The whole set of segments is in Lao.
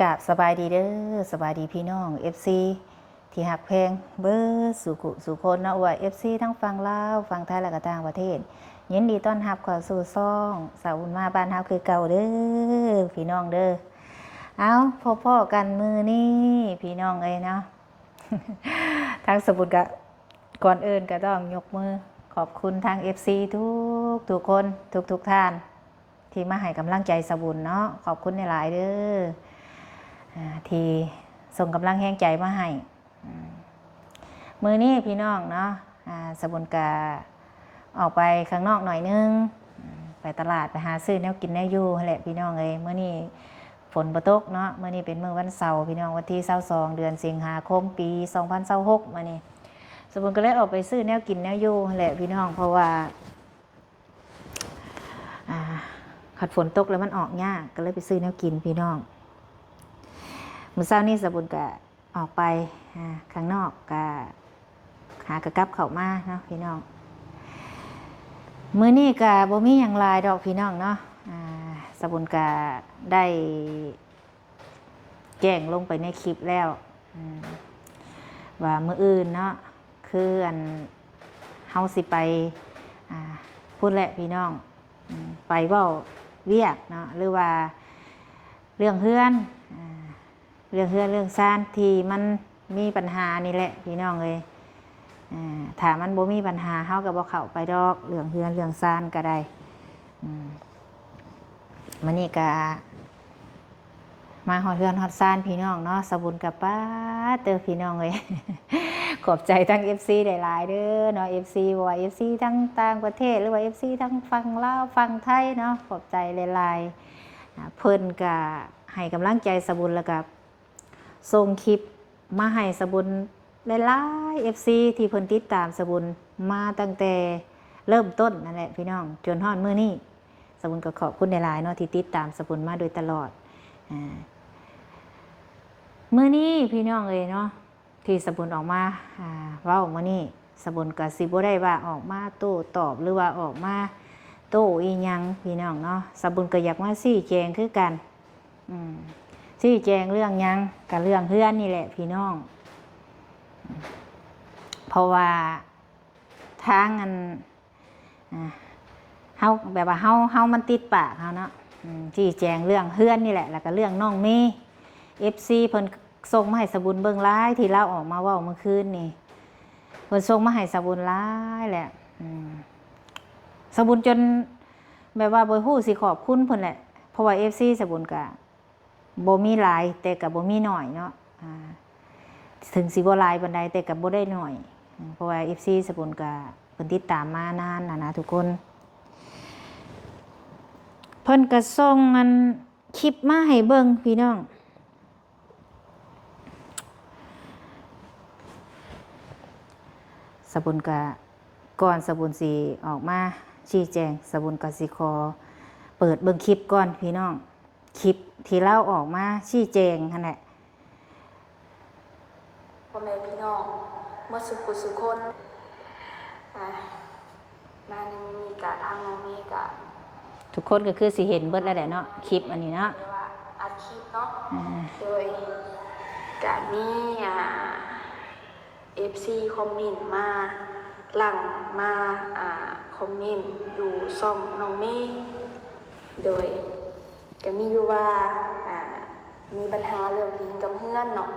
ກາບສະບາຍດີເດີ້ ສະບາຍດີພີ່ນ້ອງເອັຟຊີທີ່ຮັກແພງເບິດສູ່ຜູ້ສູ່ຄົນເນາະ ວ່າເອັຟຊີທັງຝັ່ງລາວ ຝັ່ງໄທ ແລະກະຕ່າງປະເທດ ຍິນດີຕ້ອນຮັບເຂົ້າສູ່ຊ່ອງສາວບຸນມາບ້ານເຮົາຄືເກົ່າເດີ້ ພີ່ນ້ອງເດີ້. ເອົາ ພົບພໍ້ກັນມື້ນີ້ ພີ່ນ້ອງເອີຍເນາະ ທາງສາວບຸນກະ ກ່ອນອື່ນກະຕ້ອງຍົກມືຂອບຄຸນທາງເອັຟຊີທຸກໆຄົນ ທຸກໆທ່ານ ທີ່ມາໃຫ້ກຳລັງໃຈສາວບຸນເນາະ ຂອບຄຸນຫຼາຍໆເດີ້ ອ່າ ທີ່ສົ່ງກຳລັງແຮງໃຈມາໃຫ້. ອືມ ມື້ນີ້ພີ່ນ້ອງເນາະ ອ່າ ສາວບຸນກະອອກໄປຂ້າງນອກໜ້ອຍໜຶ່ງ ອືມ ໄປຕະຫຼາດ ໄປຫາຊື້ແນວກິນແນວຢູ່ຫັ້ນແຫຼະພີ່ນ້ອງເອີຍ. ມື້ນີ້ຝົນບໍ່ຕົກເນາະ ມື້ນີ້ເປັນມື້ວັນເສົາພີ່ນ້ອງ ວັນທີຊາວສອງ ເດືອນສິງຫາຄົມ ປີສອງພັນຊາວຫົກ ມື້ນີ້ ສາວບຸນກະເລີຍອອກໄປຊື້ແນວກິນແນວຢູ່ຫັ້ນແຫຼະພີ່ນ້ອງ ເພາະວ່າ ອ່າ ຄັນຝົນຕົກແລ້ວມັນອອກຍາກ ກະເລີຍໄປຊື້ແນວກິນພີ່ນ້ອງ. ມື້ເຊົ້ານີ້ສາວບຸນກະອອກໄປ ອ່າ ຂ້າງນອກ ກະຫາກະກັບເຂົ້າມາເນາະພີ່ນ້ອງ. ມື້ນີ້ກະບໍ່ມີຫຍັງຫຼາຍດອກພີ່ນ້ອງເນາະ ອ່າ ສາວບຸນກະໄດ້ ແຈ້ງລົງໄປໃນຄລິບແລ້ວ ອືມ ວ່າມື້ອື່ນເນາະ ຄືອັນ ເຮົາຊິໄປ ອ່າ ພຸ້ນແຫຼະພີ່ນ້ອງ ອືມ ໄປເວົ້າວຽກເນາະ ຫຼືວ່າເລື່ອງເຮືອນ ອ່າ ເລື່ອງເຮືອນເລື່ອງຊານທີ່ມັນມີບັນຫານີ້ແຫຼະພີ່ນ້ອງເອີຍ. ອ່າ ຖ້າມັນບໍ່ມີບັນຫາ ເຮົາກະບໍ່ເຂົ້າໄປດອກ ເລື່ອງເຮືອນເລື່ອງຊານກະໄດ້. ອືມ ມື້ນີ້ກະມາຮອດເຮືອນຮອດຊານພີ່ນ້ອງເນາະ ສາວບຸນກະປາດເຕີພີ່ນ້ອງເອີຍ ຂອບໃຈທັງເອັຟຊີຫຼາຍໆເດີ້ເນາະ ເອັຟຊີ ບໍ່ວ່າເອັຟຊີທັງຕ່າງປະເທດ ຫຼືວ່າເອັຟຊີທັງຝັ່ງລາວຝັ່ງໄທເນາະ ຂອບໃຈຫຼາຍໆ. ອ່າ ເພິ່ນກະໃຫ້ກຳລັງໃຈສາວບຸນ ແລ້ວກະ ສົ່ງຄລິບມາໃຫ້ສາວບຸນຫຼາຍໆ ເອັຟຊີທີ່ເພິ່ນຕິດຕາມສາວບຸນມາຕັ້ງແຕ່ເລີ່ມຕົ້ນນັ້ນແຫຼະພີ່ນ້ອງ ຈົນຮອດມື້ນີ້ ສາວບຸນກະຂອບຄຸນຫຼາຍໆເນາະ ທີ່ຕິດຕາມສາວບຸນມາໂດຍຕະຫຼອດ. ອ່າ ມື້ນີ້ພີ່ນ້ອງເອີຍເນາະ ທີ່ສາວບຸນອອກມາ ອ່າ ເວົ້າມື້ນີ້ ສາວບຸນກະຊິບໍ່ໄດ້ວ່າອອກມາໂຕ້ຕອບ ຫຼືວ່າອອກມາໂຕ້ອີ່ຫຍັງພີ່ນ້ອງເນາະ ສາວບຸນກະຢາກມາຊີ້ແຈງຄືກັນ. ອືມ ຊີ້ແຈງເລື່ອງຫຍັງ? ກະເລື່ອງເຮືອນນີ້ແຫຼະພີ່ນ້ອງ ເພາະວ່າທາງອັນ ອ່າ ເຮົາ ແບບວ່າເຮົາ ເຮົາມັນຕິດປາກເຮົາເນາະ ອືມ ຊີ້ແຈງເລື່ອງເຮືອນນີ້ແຫຼະ ແລ້ວກະເລື່ອງນ້ອງເມ ເອັຟຊີເພິ່ນສົ່ງມາໃຫ້ສາວບຸນເບິ່ງຫຼາຍ ທີ່ລາວອອກມາເວົ້າມື້ຄືນນີ້ ເພິ່ນສົ່ງມາໃຫ້ສາວບຸນຫຼາຍແຫຼະ ອືມ ສາວບຸນຈົນ ແບບວ່າບໍ່ຮູ້ຊິຂອບຄຸນເພິ່ນແຫຼະ ເພາະວ່າເອັຟຊີສາວບຸນກະບໍ່ມີຫຼາຍ ແຕ່ກະບໍ່ມີໜ້ອຍເນາະ ອ່າ ເຖິງຊິບໍ່ຫຼາຍປານໃດ ແຕ່ກະບໍ່ໄດ້ໜ້ອຍ ເພາະວ່າເອັຟຊີສາວບຸນກະເພິ່ນຕິດຕາມມານານຫັ້ນນະທຸກຄົນ. ເພິ່ນກະສົ່ງອັນຄລິບມາໃຫ້ເບິ່ງພີ່ນ້ອງ. ສາວບຸນກະ ກ່ອນສາວບຸນຊິອອກມາຊີ້ແຈງ ສາວບຸນກະຊິຂໍເປີດເບິ່ງຄລິບກ່ອນພີ່ນ້ອງ ຄລິບທີ່ລາວອອກມາຊີ້ແຈງຫັ້ນແຫຼະ. ພໍ່ແມ່ພີ່ນ້ອງໝົດສູ່ຜູ້ສູ່ຄົນ ອ່າ ມາໃນມື້ນີ້ກະທາງນ້ອງເມກະ ທຸກຄົນກະຄືຊິເຫັນເບິດແລ້ວແຫຼະເນາະ ຄລິບອັນນີ້ເນາະ ເອີ້ນວ່າອັດຄລິບເນາະ ອ່າ ໂດຍກະມີ ອ່າ ເອັຟຊີຄອມເມັນມາ ຫຼັ່ງມາ ອ່າ ຄອມເມັນຢູ່ຊ່ອງນ້ອງເມ ໂດຍ ກະມີຢູ່ວ່າ ອ່າ ມີບັນຫາເລື່ອງດິນກັບເຮືອນເນາະ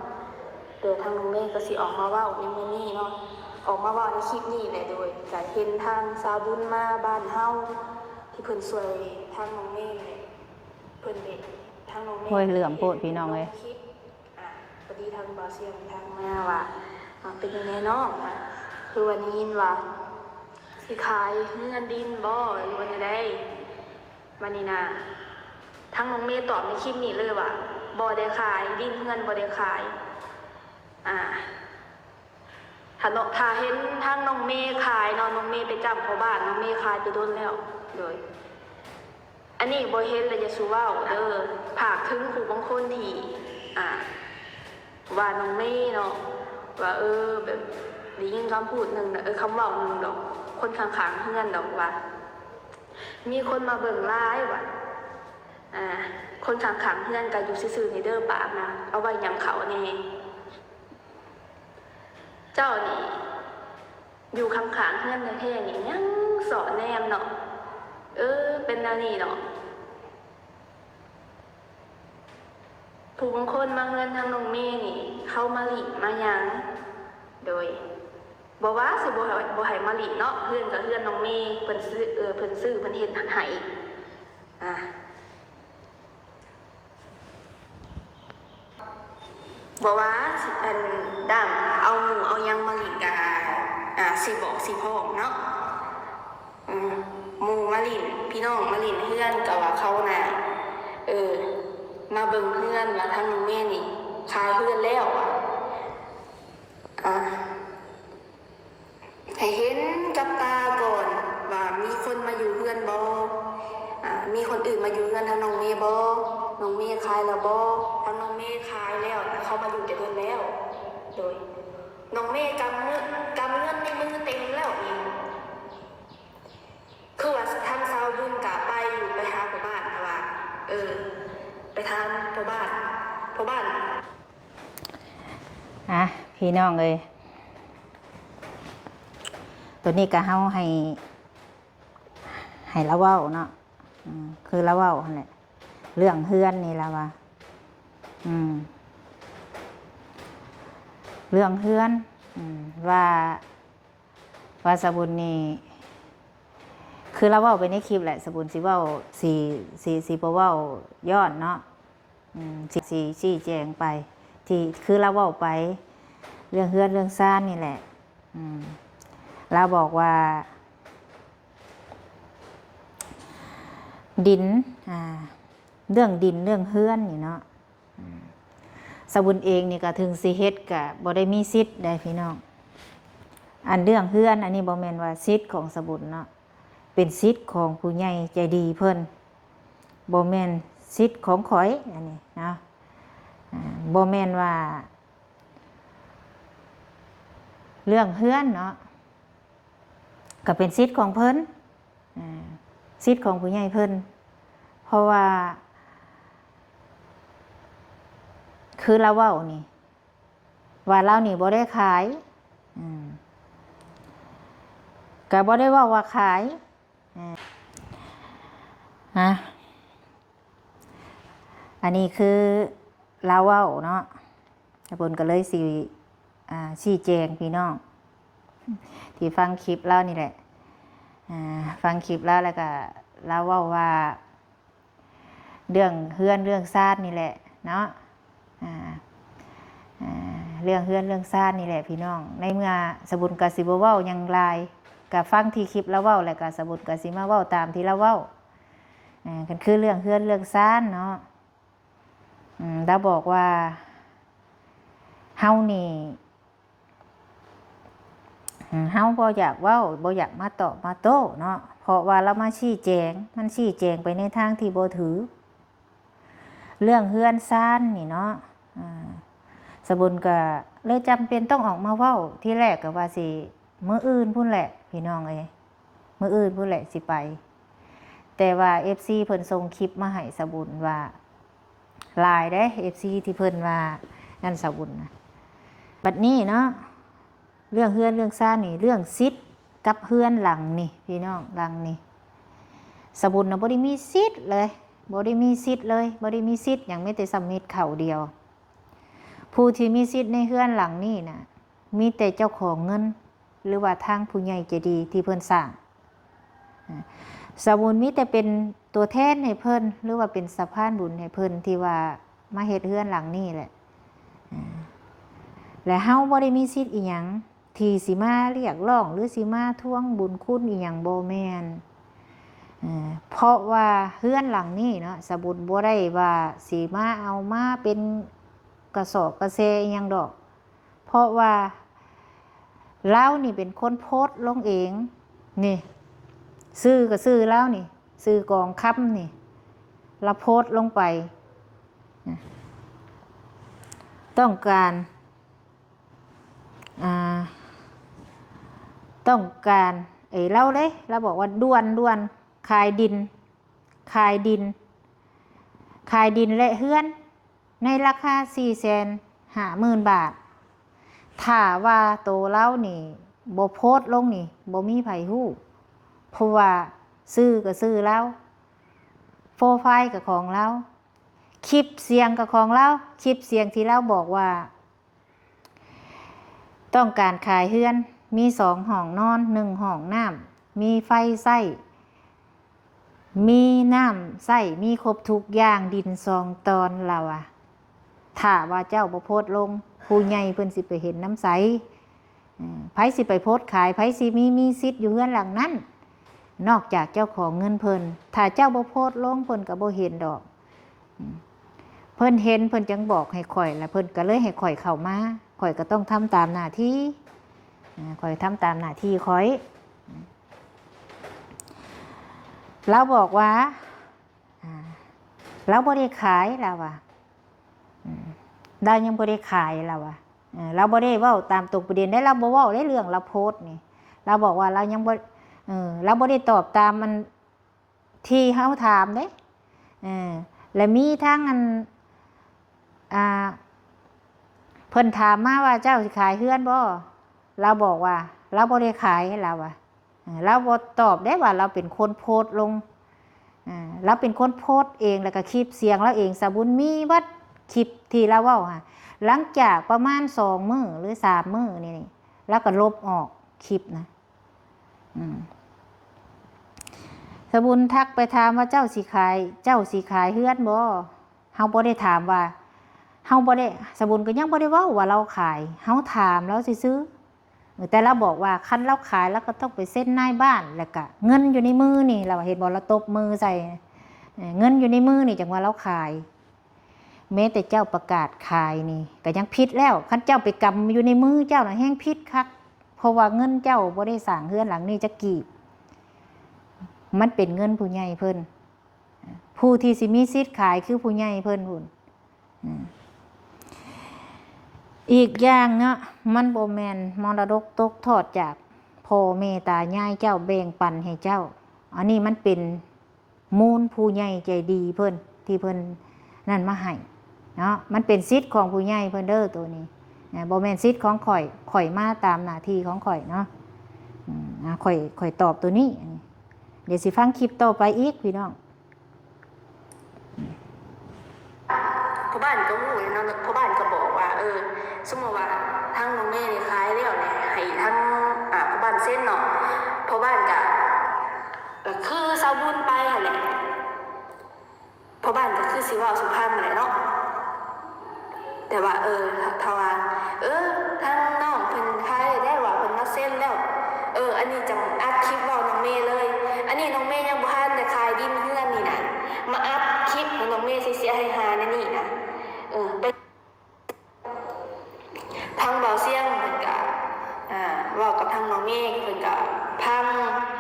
ໂດຍທາງນ້ອງເມກະຊິອອກມາເວົ້າໃນມື້ນີ້ເນາະ ອອກມາເວົ້າໃນຄລິບນີ້ແຫຼະ ໂດຍກະເຫັນທາງສາວບຸນມາບ້ານເຮົາ ທີ່ເພິ່ນຊ່ວຍທາງນ້ອງເມນີ້ແຫຼະ ເພິ່ນເປັນ ທາງນ້ອງເມ ໂອ້ຍ ເລື່ອມໂພດພີ່ນ້ອງເອີຍ ລົງຄລິບ ອ່າ ພໍດີທາງບ່າວຊຽງທັກມາວ່າ ອ່າ ເປັນຈັ່ງໃດນ້ອງ ອ່າ ຄືວ່າໄດ້ຍິນວ່າ ຊິຂາຍເຮືອນດິນບໍ່ ຫຼືວ່າແນວໃດ? ບາດນີ້ນະ ທາງນ້ອງເມຕອບໃນຄລິບນີ້ເລີຍວ່າ ບໍ່ໄດ້ຂາຍ ດິນເຮືອນບໍ່ໄດ້ຂາຍ ອ່າ ຖ້າເນາະ ຖ້າເຫັນທາງນ້ອງເມຂາຍເນາະ ນ້ອງເມໄປຈ້ຳພໍ່ບ້ານ ນ້ອງເມຂາຍແຕ່ດົນແລ້ວ ໂດຍ ອັນນີ້ບໍ່ເຫັນແລ້ວຢ່າສູ່ເວົ້າເດີ້ ຝາກເຖິງຜູ້ບາງຄົນທີ່ ອ່າ ວ່ານ້ອງເມເນາະ ວ່າ ເອີ ແບບ ໄດ້ຍິນຄຳພູດໜຶ່ງ ເອີ ຄຳເວົ້າໜຶ່ງດອກ ຄົນຂ້າງໆເຮືອນດອກວ່າ ມີຄົນມາເບິ່ງຫຼາຍວ່າ ອ່າ ຄົນຂ້າງໆເຮືອນກໍຢູ່ຊື່ໆນີ້ເດີ ປາກນະ ເອົາໄວ້ຫຍັງເຂົ້າແດ່. ເຈົ້ານີ້ຢູ່ຂ້າງໆເຮືອນແທ້ໆນີ້ຍັງສອດແນມເນາະ. ເອີ ເປັນແນວນີ້ເນາະ. ຜູ້ບາງຄົນມາເຮືອນທາງນ້ອງເມນີ້ ເຂົາມາຫຼິ້ນມາຫຍັງ ໂດຍ ບໍ່ວ່າຊິບໍ່ໃຫ້ ບໍ່ໃຫ້ມາຫຼິ້ນເນາະ, ເຮືອນກໍເຮືອນນ້ອງເມ ເພິ່ນຊື້ ເອີ ເພິ່ນຊື້ ເພິ່ນເຮັດໃຫ້ ອ່າ ບໍ່ວ່າຊິ ອັນ ດ່າງເອົາໝູ່ເອົາຫຍັງມາຫຼິ້ນກະ ອ່າ ຊິບອກຊິພ້ອມເນາະ. ອືມ ໝູ່ມາຫຼິ້ນ ພີ່ນ້ອງມາຫຼິ້ນເຮືອນ ກໍວ່າເຂົານະ ເອີ ມາເບິ່ງເຮືອນ ວ່າທາງນ້ອງເມນີ້ຂາຍເຮືອນແລ້ວ ອ່າ ໃຫ້ເຫັນກັບຕາກ່ອນວ່າມີຄົນມາຢູ່ເຮືອນບໍ່ ອ່າ ມີຄົນອື່ນມາຢູ່ເຮືອນທາງນ້ອງເມບໍ່ ນ້ອງເມຂາຍແລ້ວບໍ່ ທາງນ້ອງເມຂາຍແລ້ວ ເຂົາມາຢູ່ແຕ່ດົນແລ້ວ. ໂດຍ ນ້ອງເມກຳເງິນ ກຳເງິນໃນມືເຕັມແລ້ວນີ້ ຄືວ່າທາງຊາວບຸນກະໄປຢູ່ ໄປຫາພໍ່ບ້ານ ເພາະວ່າ ເອີ ໄປຖາມພໍ່ບ້ານ ພໍ່ບ້ານ. ອ່ະ ພີ່ນ້ອງເອີຍ ໂຕນີ້ກະເຮົາໃຫ້ ໃຫ້ລາວເວົ້າເນາະ ອືມ ຄືລາວເວົ້າຫັ້ນແຫຼະ ເລື່ອງເຮືອນນີ້ລາວວ່າ ອືມ ເລື່ອງເຮືອນ ອືມ ວ່າ ວ່າສາບຸນນີ້ ຄືລາວເວົ້າໄປໃນຄລິບແຫຼະ ສາບຸນຊິເວົ້າ ຊິ ຊິ ຊິບໍ່ເວົ້າຍ້ອນເນາະ ອືມ ຊິ ຊິຊີ້ແຈງໄປ ທີ່ຄືລາວເວົ້າໄປ ເລື່ອງເຮືອນເລື່ອງຊານນີ້ແຫຼະ ອືມ ລາວບອກວ່າ ດິນ ອ່າ ເລື່ອງດິນເລື່ອງເຮືອນນີ້ເນາະ ອືມ ສາບຸນເອງນີ້ກະເຖິງຊິເຮັດກະບໍ່ໄດ້ມີສິດໃດ໋ພີ່ນ້ອງ. ອັນເລື່ອງເຮືອນອັນນີ້ບໍ່ແມ່ນວ່າສິດຂອງສາບຸນເນາະ ເປັນສິດຂອງຜູ້ໃຫຍ່ໃຈດີເພິ່ນ ບໍ່ແມ່ນສິດຂອງຂ້ອຍອັນນີ້ເນາະ ອ່າ ບໍ່ແມ່ນວ່າເລື່ອງເຮືອນເນາະ ກໍເປັນສິດຂອງເພິ່ນ ອ່າ ສິດຂອງຜູ້ໃຫຍ່ເພິ່ນ ເພາະວ່າ ຄືລາວເວົ້ານີ້ ວ່າລາວນີ້ບໍ່ໄດ້ຂາຍ ອືມ ກໍບໍ່ໄດ້ເວົ້າວ່າຂາຍ ອ່າ ຮະ ອັນນີ້ຄືລາວເວົ້າເນາະ ສາບຸນກໍເລີຍຊິ ອ່າ ຊີ້ແຈງພີ່ນ້ອງທີ່ຟັງຄລິບລາວນີ້ແຫຼະ ອ່າ ຟັງຄລິບລາວແລ້ວກໍລາວເວົ້າວ່າ ເລື່ອງເຮືອນເລື່ອງຊານນີ້ແຫຼະເນາະ ອ່າ ອ່າ ເລື່ອງເຮືອນເລື່ອງຊານນີ້ແຫຼະພີ່ນ້ອງ. ໃນເມື່ອສາບຸນກໍຊິບໍ່ເວົ້າຫຍັງຫຼາຍ ກໍຟັງທີ່ຄລິບລາວເວົ້າ ແລ້ວກໍສາບຸນກໍຊິມາເວົ້າຕາມທີ່ລາວເວົ້າ ອ່າ ຄັນຄືເລື່ອງເຮືອນເລື່ອງຊານເນາະ ອືມ ລາວບອກວ່າ ເຮົານີ້ ເຮົາບໍ່ຢາກເວົ້າ ບໍ່ຢາກມາຕອບມາໂຕ້ເນາະ ເພາະວ່າລາວມາຊີ້ແຈງ ມັນຊີ້ແຈງໄປໃນທາງທີ່ບໍ່ຖືກ ເລື່ອງເຮືອນຊານນີ້ເນາະ ອ່າ ສາບຸນກໍເລີຍຈຳເປັນຕ້ອງອອກມາເວົ້າ. ທີແລກກໍວ່າຊິມື້ອື່ນພຸ້ນແຫຼະ ພີ່ນ້ອງເອີຍ ມື້ອື່ນພຸ້ນແຫຼະຊິໄປ ແຕ່ວ່າເອັຟຊີເພິ່ນສົ່ງຄລິບມາໃຫ້ສາບຸນວ່າ ຫຼາຍເດ້ ເອັຟຊີທີ່ເພິ່ນວ່ານັ້ນສາບຸນນະ. ບັດນີ້ເນາະ ເລື່ອງເຮືອນເລື່ອງຊານນີ້ ເລື່ອງສິດກັບເຮືອນຫຼັງນີ້ ພີ່ນ້ອງ ຫຼັງນີ້ ສາບຸນນະບໍ່ໄດ້ມີສິດເລີຍ ບໍ່ໄດ້ມີສິດເລີຍ ບໍ່ໄດ້ມີສິດຫຍັງ ມີແຕ່ສຳມິດເຂົ້າດຽວ. ຜູ້ທີ່ມີສິດໃນເຮືອນຫຼັງນີ້ນະ ມີແຕ່ເຈົ້າຂອງເງິນ ຫຼືວ່າທາງຜູ້ໃຫຍ່ໃຈດີທີ່ເພິ່ນສ້າງ. ສາບຸນມີແຕ່ເປັນຕົວແທນໃຫ້ເພິ່ນ ຫຼືວ່າເປັນສະພານບຸນໃຫ້ເພິ່ນ ທີ່ວ່າມາເຮັດເຮືອນຫຼັງນີ້ແຫຼະ ແລະ ເຮົາບໍ່ໄດ້ມີສິດອີ່ຫຍັງທີ່ຊິມາຮຽກຮ້ອງ ຫຼືຊິມາທວງບຸນຄຸນອີ່ຫຍັງ ບໍ່ແມ່ນ. ເພາະວ່າເຮືອນຫຼັງນີ້ເນາະ ສາບຸນບໍ່ໄດ້ວ່າຊິມາເອົາມາເປັນກະສອບກະແສອີ່ຫຍັງດອກ. ເພາະວ່າລາວນີ້ເປັນຄົນໂພສລົງເອງ ນີ້ ຊື່ກໍຊື່ລາວນີ້ ຊື່ກອງຄຳນີ້ ລາວໂພສລົງໄປ ຕ້ອງການ ອ່າ ຕ້ອງການ ເອີ ລາວເດ້ ລາວບອກວ່າດ່ວນໆ ຂາຍດິນ ຂາຍດິນ ຂາຍດິນ ແລະ ເຮືອນໃນລາຄາສີ່ແສນຫ້າໝື່ນບາດ. ຖ້າວ່າໂຕລາວນີ້ບໍ່ໂພສລົງນີ້ ບໍ່ມີໃຜຮູ້ ເພາະວ່າຊື່ກໍຊື່ລາວ, ໂປຣໄຟລ໌ກໍຂອງລາວ, ຄລິບສຽງກໍຂອງລາວ. ຄລິບສຽງທີ່ລາວບອກວ່າ ຕ້ອງການຂາຍເຮືອນ ມີສອງຫ້ອງນອນ ໜຶ່ງຫ້ອງນ້ຳ ມີໄຟໃຊ້ ມີນ້ຳໃຊ້ ມີຄົບທຸກຢ່າງ ດິນສອງຕອນ ລາວວ່າ. ຖ້າວ່າເຈົ້າບໍ່ໂພສລົງ ຜູ້ໃຫຍ່ເພິ່ນຊິໄປເຫັນນຳໃສ? ເອີ ໃຜຊິໄປໂພສຂາຍ? ໃຜຊິມີ ມີສິດຢູ່ເຮືອນຫຼັງນັ້ນ ນອກຈາກເຈົ້າຂອງເງິນເພິ່ນ? ຖ້າເຈົ້າບໍ່ໂພສລົງ ເພິ່ນກໍບໍ່ເຫັນດອກ. ເພິ່ນເຫັນ ເພິ່ນຈັ່ງບອກໃຫ້ຂ້ອຍ ແລ້ວເພິ່ນກໍເລີຍໃຫ້ຂ້ອຍເຂົ້າມາ. ຂ້ອຍກໍຕ້ອງທຳຕາມໜ້າທີ່ ຂ້ອຍທຳຕາມໜ້າທີ່ຂ້ອຍ. ລາວບອກວ່າ ລາວບໍ່ໄດ້ຂາຍ ລາວວ່າ. ລາວຍັງບໍ່ໄດ້ຂາຍ ລາວວ່າ. ລາວບໍ່ໄດ້ເວົ້າຕາມຕົງປະເດັນໄດ໋ ລາວບໍ່ເວົ້າໃນເລື່ອງລາວໂພສນີ້. ລາວບອກວ່າລາວຍັງບໍ່ ລາວບໍ່ໄດ້ຕອບຕາມອັນ ທີ່ເຮົາຖາມເດ້. ເອີ ແລະມີທັງອັນ ອ່າ ເພິ່ນຖາມມາວ່າ ເຈົ້າຊິຂາຍເຮືອນບໍ່? ລາວບອກວ່າລາວບໍ່ໄດ້ຂາຍ ລາວວ່າ. ເອີ ລາວບໍ່ຕອບເດ້ວ່າລາວເປັນຄົນໂພສລົງ. ເອີ ລາວເປັນຄົນໂພສເອງ ແລ້ວກໍຄລິບສຽງລາວເອງ. ສາວບຸນມີເບິດຄລິບທີ່ລາວເວົ້າຫັ້ນ. ຫຼັງຈາກປະມານສອງມື້ ຫຼື ສາມມື້ນີ້ ລາວກໍລົບອອກຄລິບນະ. ອືມ ສາວບຸນທັກໄປຖາມວ່າ ເຈົ້າຊິຂາຍ ເຈົ້າຊິຂາຍເຮືອນບໍ່? ເຮົາບໍ່ໄດ້ຖາມວ່າ ເຮົາບໍ່ໄດ້ ສາວບຸນກໍຍັງບໍ່ໄດ້ເວົ້າວ່າລາວຂາຍ. ເຮົາຖາມລາວຊື່ໆ. ເອີ ແຕ່ລາວບອກວ່າຄັນລາວຂາຍ ລາວກໍຕ້ອງໄປເຊັນນາຍບ້ານ ແລ້ວກະເງິນຢູ່ໃນມືນີ້ ລາວເຫັນບໍ່ ລາວຕົບມືໃສ່ ເອີ ເງິນຢູ່ໃນມືນີ້ ຈັ່ງວ່າລາວຂາຍ. ແມ້ແຕ່ເຈົ້າປະກາດຂາຍນີ້ກໍຍັງຜິດແລ້ວ. ຄັນເຈົ້າໄປກຳຢູ່ໃນມືເຈົ້ານະ ແຮ່ງຜິດຄັກ ເພາະວ່າເງິນເຈົ້າບໍ່ໄດ້ສ້າງເຮືອນຫຼັງນີ້ຈັກກີບ. ມັນເປັນເງິນຜູ້ໃຫຍ່ເພິ່ນ. ຜູ້ທີ່ຊິມີສິດຂາຍຄືຜູ້ໃຫຍ່ເພິ່ນພຸ້ນ. ອືມ ອີກຢ່າງເນາະ ມັນບໍ່ແມ່ນມໍລະດົກຕົກທອດຈາກພໍ່ແມ່ຕາຍາຍເຈົ້າແບ່ງປັນໃຫ້ເຈົ້າ. ອັນນີ້ມັນເປັນ ມູນຜູ້ໃຫຍ່ໃຈດີເພິ່ນ ທີ່ເພິ່ນນັ້ນມາໃຫ້ເນາະ. ມັນເປັນສິດຂອງຜູ້ໃຫຍ່ເພິ່ນເດີໂຕນີ້ນະ ບໍ່ແມ່ນສິດຂອງຂ້ອຍ. ຂ້ອຍມາຕາມໜ້າທີ່ຂອງຂ້ອຍເນາະ. ອືມ ອາ ຂ້ອຍ ຂ້ອຍຕອບໂຕນີ້. ດຽວຊິຟັງຄລິບຕໍ່ໄປອີກພີ່ນ້ອງ. ພໍ່ບ້ານກໍຮູ້ເນາະ ພໍ່ບ້ານກໍບອກວ່າ ເອີ ສົມມຸດວ່າທາງນ້ອງເມນີ້ຂາຍແລ້ວນີ້ ໃຫ້ທາງ ອ່າ ພໍ່ບ້ານເຊັນເນາະ. ພໍ່ບ້ານກໍ ກໍຄືສາວບຸນໄປຫັ້ນແຫຼະ. ພໍ່ບ້ານກໍຄືຊິເວົ້າສູ່ຟັງແຫຼະເນາະ. ແຕ່ວ່າ ເອີ ຖ້າວ່າ ເອີ ທາງນ້ອງເພິ່ນຂາຍແລ້ວວ່າ ເພິ່ນມາເຊັນແລ້ວ ເອີ ອັນນີ້ຈັ່ງອັດຄລິບເວົ້ານ້ອງເມເລີຍ. ອັນນີ້ນ້ອງເມຍັງບໍ່ທັນໄດ້ຂາຍດິນເຮືອນນີ້ນະ ມາອັດຄລິບໃຫ້ນ້ອງເມເສຍໆໃຫ້ຫາແນວນີ້ນະ. ເອີ ໄປ ທາງບ່າວຊຽງເພິ່ນກະ ອ່າ ເວົ້າກັບທາງນ້ອງເມ ເພິ່ນກະຟັງ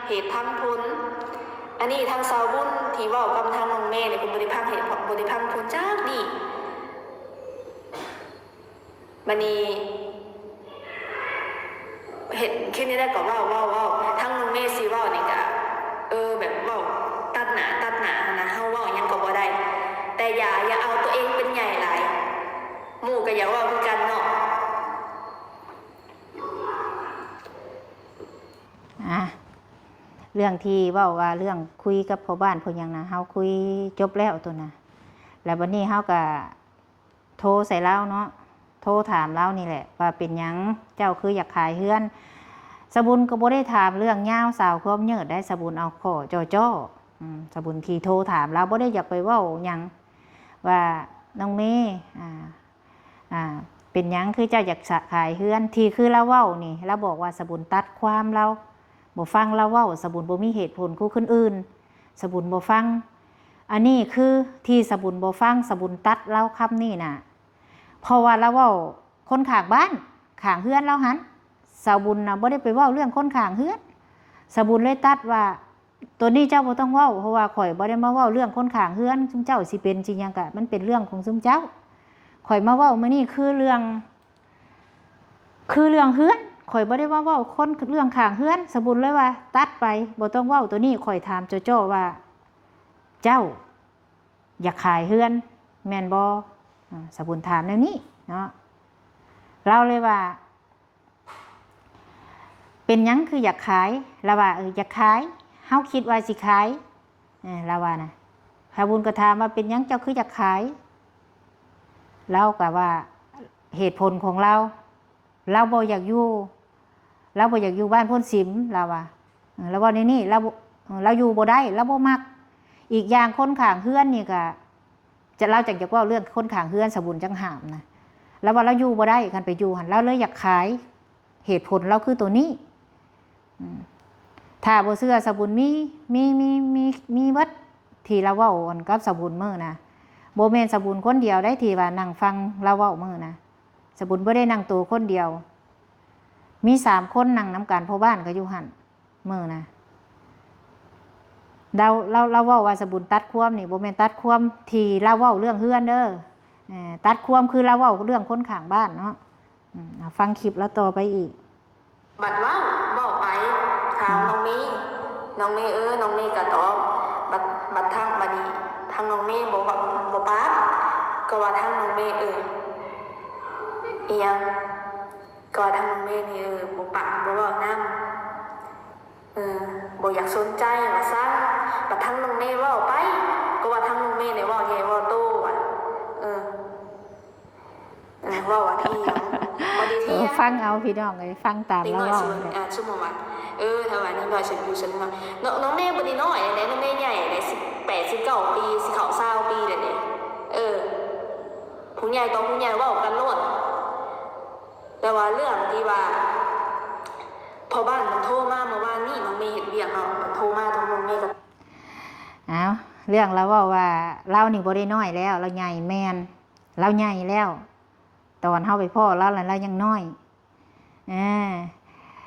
ເຫດຟັງຜົນ. ອັນນີ້ທາງສາວບຸນທີ່ເວົ້າກັບທາງນ້ອງເມນີ້ ເພິ່ນບໍ່ໄດ້ຟັງເຫດ ບໍ່ໄດ້ຟັງຜົນຈັກດີ້. ບັດນີ້ເຫັນຄລິບນີ້ແລ້ວກໍເວົ້າ ເວົ້າ ເວົ້າ ທາງນ້ອງເມຊິເວົ້ານີ້ກະ ເອີ ແບບເວົ້າຕັດໜ້າ ຕັດໜ້າຫັ້ນນະ. ເຮົາເວົ້າຫຍັງກໍບໍ່ໄດ້ ແຕ່ຢ່າ ຢ່າເອົາຕົວເອງເປັນໃຫຍ່ຫຼາຍ. ໝູ່ກໍຢາກເວົ້າຄືກັນເນາະ. ອ່າ ເລື່ອງທີ່ເວົ້າວ່າເລື່ອງຄຸຍກັບພໍ່ບ້ານຜູ້ຫຍັງນະ ເຮົາຄຸຍຈົບແລ້ວໂຕນະ. ແລ້ວບັດນີ້ເຮົາກໍໂທໃສ່ລາວເນາະ ໂທຖາມລາວນີ້ແຫຼະວ່າ ເປັນຫຍັງເຈົ້າຄືຢາກຂາຍເຮືອນ? ສະບຸນກໍບໍ່ໄດ້ຖາມເລື່ອງຍາວສາວຄວາມຍືດໄດ໋ ສະບຸນເອົາຂໍ້ຈໍ້ໆ. ອືມ ສະບຸນທີ່ໂທຖາມລາວ ບໍ່ໄດ້ຢາກໄປເວົ້າຫຍັງວ່າ ນ້ອງເມ ອ່າ ອ່າ ເປັນຫຍັງຄືເຈົ້າຢາກສະ ຂາຍເຮືອນ? ທີ່ຄືລາວເວົ້ານີ້ ລາວບອກວ່າສະບຸນຕັດຄວາມລາວ ບໍ່ຟັງລາວເວົ້າ, ສະບຸນບໍ່ມີເຫດຜົນຄືຄົນອື່ນ, ສະບຸນບໍ່ຟັງ. ອັນນີ້ຄືທີ່ສະບຸນບໍ່ຟັງ, ສະບຸນຕັດລາວຄຳນີ້ນະ ເພາະວ່າລາວເວົ້າຄົນຂ້າງບ້ານ ຂ້າງເຮືອນລາວຫັ້ນ. ສາວບຸນນະບໍ່ໄດ້ໄປເວົ້າເລື່ອງຄົນຂ້າງເຮືອນ, ສາວບຸນເລີຍຕັດວ່າ ໂຕນີ້ເຈົ້າບໍ່ຕ້ອງເວົ້າ ເພາະວ່າຂ້ອຍບໍ່ໄດ້ມາເວົ້າເລື່ອງຄົນຂ້າງເຮືອນ. ຊຸມເຈົ້າຊິເປັນຊິຫຍັງກະມັນເປັນເລື່ອງຂອງຊຸມເຈົ້າ. ຂ້ອຍມາເວົ້າມື້ນີ້ຄືເລື່ອງ ຄືເລື່ອງເຮືອນ, ຂ້ອຍບໍ່ໄດ້ມາເວົ້າຄົນເລື່ອງຂ້າງເຮືອນ. ສາວບຸນເລີຍວ່າຕັດໄປ ບໍ່ຕ້ອງເວົ້າໂຕນີ້. ຂ້ອຍຖາມເຈາະໆວ່າ ເຈົ້າ ຢາກຂາຍເຮືອນແມ່ນບໍ່? ອາ ສາວບຸນຖາມແນວນີ້ເນາະ. ລາວເລີຍວ່າ ເປັນຫຍັງຄືຢາກຂາຍ? ລາວວ່າ ເອີ ຢາກຂາຍ, ເຮົາຄິດວ່າຊິຂາຍ. ເອີ ລາວວ່ານະ. ສາວບຸນກໍຖາມວ່າ ເປັນຫຍັງເຈົ້າຄືຢາກຂາຍ? ລາວກໍວ່າເຫດຜົນຂອງລາວ ລາວບໍ່ຢາກຢູ່ ລາວບໍ່ຢາກຢູ່ບ້ານໂພນສິມ ລາວວ່າ. ເອີ ລາວເວົ້າແນວນີ້ ລາວ ເອີ ລາວຢູ່ບໍ່ໄດ້ ລາວບໍ່ມັກ. ອີກຢ່າງຄົນຂ້າງເຮືອນນີ້ກໍ ຈະ ລາວຈັ່ງຢາກເວົ້າເລື່ອງຄົນຂ້າງເຮືອນ ສາວບຸນຈັ່ງຫ້າມນະ. ລາວວ່າລາວຢູ່ບໍ່ໄດ້ ຄັນໄປຢູ່ຫັ້ນ ລາວເລີຍຢາກຂາຍ. ເຫດຜົນລາວຄືໂຕນີ້. ອືມ ຖ້າບໍ່ເຊື່ອ ສາວບຸນມີ ມີ ມີ ມີ ມີເບິດ ທີ່ລາວເວົ້າກັບສາວບຸນມື້ນະ. ບໍ່ແມ່ນສາວບຸນຄົນດຽວໃດທີ່ວ່ານັ່ງຟັງລາວເວົ້າມື້ນະ. ສາວບຸນບໍ່ໄດ້ນັ່ງໂຕຄົນດຽວ ມີສາມຄົນນັ່ງນຳກັນ ພໍ່ບ້ານກໍຢູ່ຫັ້ນມື້ນະ. ລາວ ລາວ ລາວເວົ້າວ່າສາວບຸນຕັດຄວາມນີ້ ບໍ່ແມ່ນຕັດຄວາມທີ່ລາວເວົ້າເລື່ອງເຮືອນເດີ. ເອີ ຕັດຄວາມຄືລາວເວົ້າເລື່ອງຄົນຂ້າງບ້ານເນາະ. ອືມ ເອົາຟັງຄລິບລາວຕໍ່ໄປອີກ. ບັດເວົ້າ ເວົ້າໄປ ຖາມ ອືມ ນ້ອງເມ ນ້ອງເມເອີ ນ້ອງເມກໍຕອບ. ບັດ ບັດທາງ ບັດນີ້ທາງນ້ອງເມບໍ່ ບໍ່ປາກ ກໍວ່າທາງນ້ອງເມເອີ ອີຫຍັງ ກໍວ່າທາງນ້ອງເມນີ້ ເອີ ບໍ່ປາກ ບໍ່ເວົ້ານຳ ເອີ ບໍ່ຢາກສົນໃຈວ່າຊັ້ນ. ບັດທາງນ້ອງເມເວົ້າໄປ ກໍວ່າທາງນ້ອງເມນີ້ເວົ້າໃຫຍ່ເວົ້າໂຕວ່າ ເອີ ເອີ ເວົ້າວ່າທີ່ ເອີ ຟັງເອົາພີ່ນ້ອງເອີຍ ຟັງຕາມລາວເວົ້າ. ເດັກນ້ອຍ ສົມມຸດວ່າ ເອີ ຖ້າວ່າເດັກນ້ອຍສົມມຸດວ່າ ນ້ອງ ນ້ອງເມບໍ່ໄດ້ນ້ອຍເດ້ ນ້ອງເມໃຫຍ່ເດ້ ສິບແປດ ສິບເກົ້າປີ ຊິເຂົ້າຊາວປີແລ້ວເດ້. ເອີ ຜູ້ໃຫຍ່ຕໍ່ຜູ້ໃຫຍ່ເວົ້າກັນໂລດ. ແຕ່ວ່າເລື່ອງທີ່ວ່າພໍ່ບ້ານມັນໂທມາເມື່ອວານນີ້ ນ້ອງເມເຮັດວຽກເນາະ ມັນໂທມາທາງນ້ອງເມກໍ ອ້າວ ເລື່ອງລາວເວົ້າວ່າລາວນີ້ບໍ່ໄດ້ນ້ອຍແລ້ວ ລາວໃຫຍ່ ແມ່ນ ລາວໃຫຍ່ແລ້ວ. ຕອນເຮົາໄປພໍ້ລາວນັ້ນ ລາວຍັງນ້ອຍ. ເອີ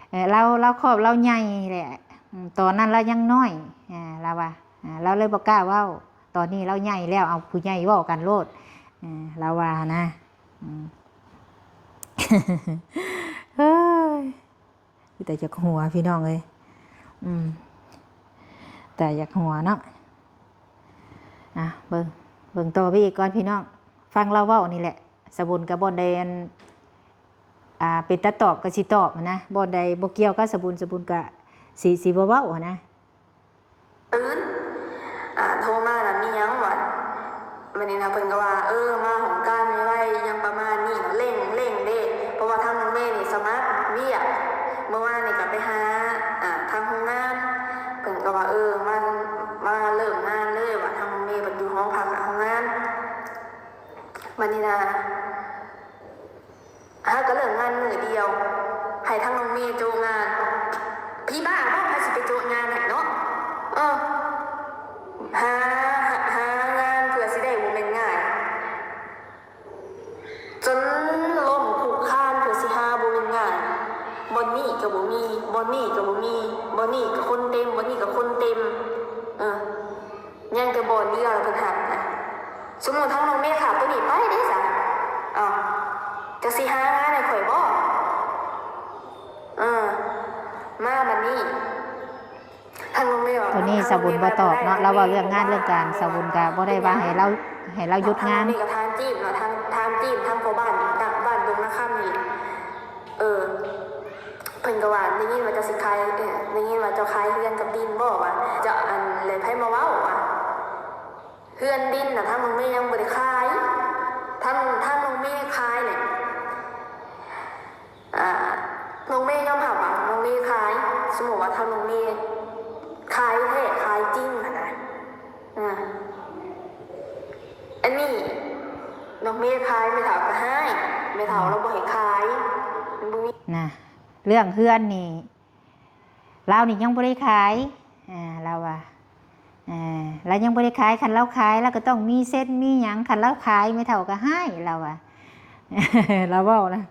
ເອີ ລາວ ລາວຄອບລາວໃຫຍ່ແຫຼະ ອືມ ຕອນນັ້ນລາວຍັງນ້ອຍ ເອີ ລາວວ່າ ເອີ ລາວເລີຍບໍ່ກ້າເວົ້າ. ຕອນນີ້ລາວໃຫຍ່ແລ້ວ ເອົາຜູ້ໃຫຍ່ເວົ້າກັນໂລດ ເອີ ລາວວ່ານະ. ອືມ ເຮີ້ຍ ມີແຕ່ຢາກຫົວພີ່ນ້ອງເອີຍ ອືມ ແຕ່ຢາກຫົວເນາະ. ອ່ະ ເບິ່ງ ເບິ່ງຕໍ່ໄປອີກກ່ອນພີ່ນ້ອງ ຟັງລາວເວົ້ານີ້ແຫຼະ. ສາວບຸນກໍບ່ອນໃດ ອັນ ອ່າ ເປັນຕາຕອບກໍຊິຕອບຫັ້ນນະ ບ່ອນໃດບໍ່ກ່ຽວກັບສາວບຸນ ສາວບຸນກໍຊິ ຊິບໍ່ເວົ້າຫັ້ນນະ. ຕື່ນ ອ່າ ໂທມາລະມີຫຍັງວະ ບັດນີ້ນະ ເພິ່ນກໍວ່າ ເອີ ມາຫ້ອງການໄວໆ ຫຍັງປະມານນີ້ ເລັ່ງ ເລັ່ງເດ້ ເພາະວ່າທາງນ້ອງເມນີ້ສະໝັກວຽກ ເມື່ອວານນີ້ກໍໄປຫາ ອ່າ ທາງໂຮງງານ ເພິ່ນກໍວ່າ ເອີ ມາ ມາເລີ່ມງານເລີຍວ່າ ທາງນ້ອງເມເພິ່ນຢູ່ຫໍພັກ ໂຮງງານ. ບັດນີ້ນະ ຫາກໍເລີກງານມື້ດຽວ ໃຫ້ທາງນ້ອງເມໂຈະງານ. ຜີບ້າບໍ ໃຜຊິໄປໂຈະງານໃຫ້ເນາະ. ເອີ ຫາ ຫາງານເພື່ອຊິໄດ້ບໍ່ແມ່ນງ່າຍ ຈົນລົ້ມຄຸກຄານເພື່ອຊິຫາບໍ່ແມ່ນງ່າຍ. ບ່ອນນີ້ກໍບໍ່ມີ ບ່ອນນີ້ກໍບໍ່ມີ ບ່ອນນີ້ກໍຄົນເຕັມ ບ່ອນນີ້ກໍຄົນເຕັມ ເອີ. ຍັງແຕ່ບ່ອນດຽວລະເພິ່ນຮັບນະ. ສົມມຸດທາງນ້ອງເມຂາດໂຕນີ້ໄປເດ້ຊະ ເອົ້າ ຈະຊິຫາງານໃຫ້ຂ້ອຍບໍ? ເອີ ມາບັດນີ້ ທາງນ້ອງເມວ່າ ໂຕນີ້ສາວບຸນບໍ່ຕອບເນາະ ລາວເວົ້າເລື່ອງງານເລື່ອງການ ສາວບຸນກະບໍ່ໄດ້ວ່າໃຫ້ລາວ ໃຫ້ລາວຢຸດງານ. ທາງນ້ອງເມກໍຖາມຈີບເນາະ ທາງ ຖາມຈີບທາງພໍ່ບ້ານ ບ້ານດົງນາຄຳນີ້ ເອີ ເພິ່ນກໍວ່າ ໄດ້ຍິນວ່າເຈົ້າຊິຂາຍ ເອີ ໄດ້ຍິນວ່າເຈົ້າຂາຍເຮືອນກັບດິນບໍ ວ່າ ເຈົ້າ ອັນ ແລ້ວໃຜມາເວົ້າວ່າ ເຮືອນດິນນະ ທາງນ້ອງເມຍັງບໍ່ໄດ້ຂາຍ ທາງ ທາງນ້ອງເມຂາຍແຫຼະ ອ່າ ນ້ອງເມຍອມຮັບວ່ານ້ອງເມຂາຍ ສົມມຸດວ່າທາງນ້ອງເມຂາຍແທ້ຂາຍຈິງຫັ້ນນະ ອ່າ ອັນນີ້ນ້ອງເມຂາຍ ແມ່ເຖົ້າກໍຮ້າຍ ແມ່ເຖົ້າລາວບໍ່ໃຫ້ຂາຍ ມັນບໍ່ມີ ນະ ເລື່ອງເຮືອນນີ້ ລາວນີ້ຍັງບໍ່ໄດ້ຂາຍ ອ່າ ລາວວ່າ ເອີ ລາວຍັງບໍ່ໄດ້ຂາຍ ຄັນລາວຂາຍລາວກໍຕ້ອງມີເຊັນມີຫຍັງ ຄັນລາວຂາຍແມ່ເຖົ້າກໍຮ້າຍ ລາວວ່າ ລາວເວົ້ານະ